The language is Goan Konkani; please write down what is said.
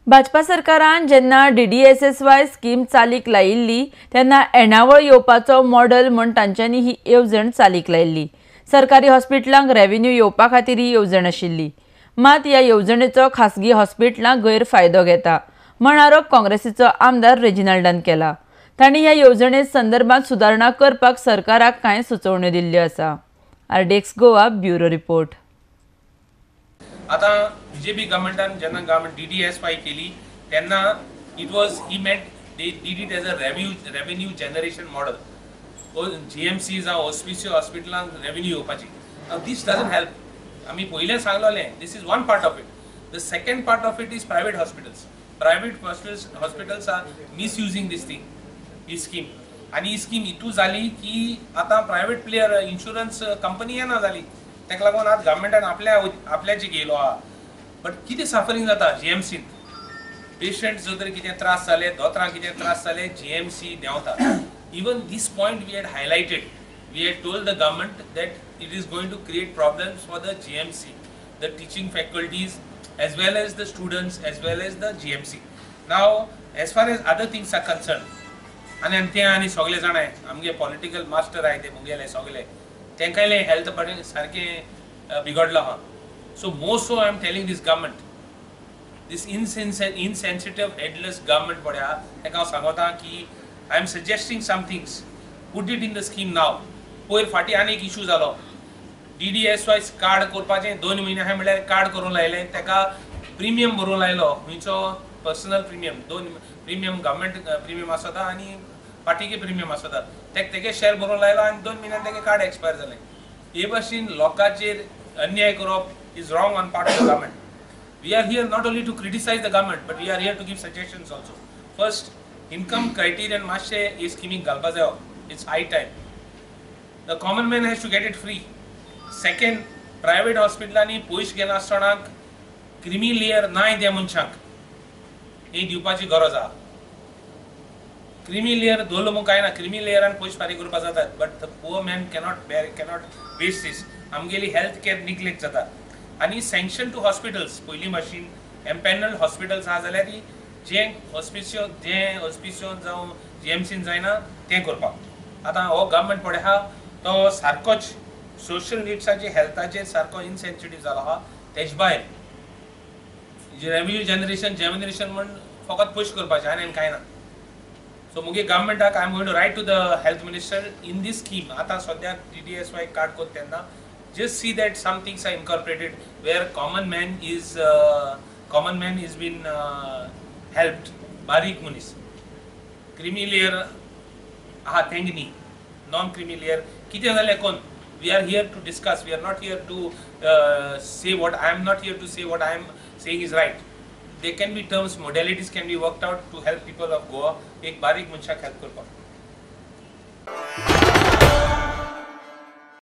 भाजपा सरकारान जेन्ना DDSSY scheme चालीक लायिल्ली तेन्ना येणावळ येवपाचो मॉडल म्हूण तांच्यांनी ही येवजण चालीक लायिल्ली. सरकारी हॉस्पिटलांक रेव्हेन्यू येवपा खातीर ही येवजण आशिल्ली. मात ह्या येवजणेचो खासगी हॉस्पिटलां गैरफायदो घेता म्हण आरोप काँग्रेसीचो आमदार रेजिनाल्डान केला. तांणी ह्या येवजणे संदर्भात सुदारणा करपाक सरकाराक कांय सुचोवण्यो दिल्ल्यो आसा. RDX Goa bureau report. आतां बीजेपी गव्हर्मेंटान जेन्ना गव्हर्मेंट DDSY केली तेन्ना it was he meant they did it as a revenue generation model. GMC जावं हॉस्पिसियो हॉस्पिटलांक रेव्हेन्यू येवपाची. This doesn't help. आमी पयलें सांगलोलें, this is one part of it. The second part of it is private hospitals. Private hospitals are misusing this thing, he scheme. आनी ही स्कीम हितू जाली की आतां प्रायवेट प्लेयर इन्शुरन्स कंपनी येना जाली, ताका लागून आतां गव्हर्मेंटान आपल्याची घेयलो आहा. बट कितें सफरींग जाता जीएमसीन, पेशंट जर तर कितें त्रास जाले, दोतोरांक कितें त्रास जाले, जीएमसी देंवता. Even this point we had highlighted. We had told the government that it is going to create problems for the GMC, the teaching faculties as well as the students as well as the GMC. Now as far as other things are concern, आनी तें आनी सगळे जाणाय आमगे पॉलिटिकल मास्टर आहाय ते मुगेले सगळे, तेंकांय हेल्थ बरें सारकें बिगडलो आहा. So more so I am telling this government, this insensitive headless government पळय आहा तेका हांव सांगता की I am suggesting some things, put it in the scheme now. पयर फाटीं आनी एक इशू जालो, DDSY card करपाचें 2 म्हयने आहा म्हणल्यार कार्ड करूंक लायलें, तेका प्रिमियम भरूंक लायलो, खंयचो personal premium, 2 premium government premium आसता आनी पाटीके प्रिमियम आसता, तेका तेगे शेअर भरूंक लायलो आनी 2 म्हयन्यान तेगे कार्ड एक्सपायर जालें. हे भाशेन लोकांचेर अन्याय करप is wrong on part of the government. We are here not only to criticise the government but we are here to give suggestions also. First, income criterion मातशें हे स्किमीक घालपा जायो. It's high time. The common man has to get it free. Second, private हॉस्पिटलांनी पयशे घेनासतना क्रिमी लेयर नाय त्या मनशांक ही दिवपाची गरज आहा. क्रिमी लेयर दवरलो म्हूण कांय ना, क्रिमी लेयरान पयशे फारीक करपा जातात, but the poor man cannot bear, cannot waste this. आमगेली हेल्थ केअर निग्लेक्ट जाता. आनी सँक्शन टू हॉस्पिटल्स, पयलीं भाशेन एम्पॅनल्ड हॉस्पिटल्स आहा जाल्यार ती जें हॉस्पिसियो जावं जीएमसीन जायना तें करपाक. आतां हो गव्हर्मेंट पळय आहा तो सारकोच सोशल निड्साचेर हेल्थाचेर सारको इनसेन्सिटीव जालो आहा. तेज भायर रेवेन्यू जनरेशन म्हण फकत पयशे करपाचें आनी कांय ना. सो मुगे गव्हर्मेंटाक I am going to write to the health minister in this scheme. आतां सद्याक DDSY card करता तेन्ना just see that some things are incorporated where common man is been helped. बारीक मनीस क्रिमी लेयर आहा तेंक न्ही, नॉन क्रिमी लेयर कितें जालें कोण. We are here to discuss, we are not here to say what I am not here to say what I am saying is right. There can be terms, modalities can be worked out to help people of Goa. एक बारीक मनशाक हेल्प करपाक.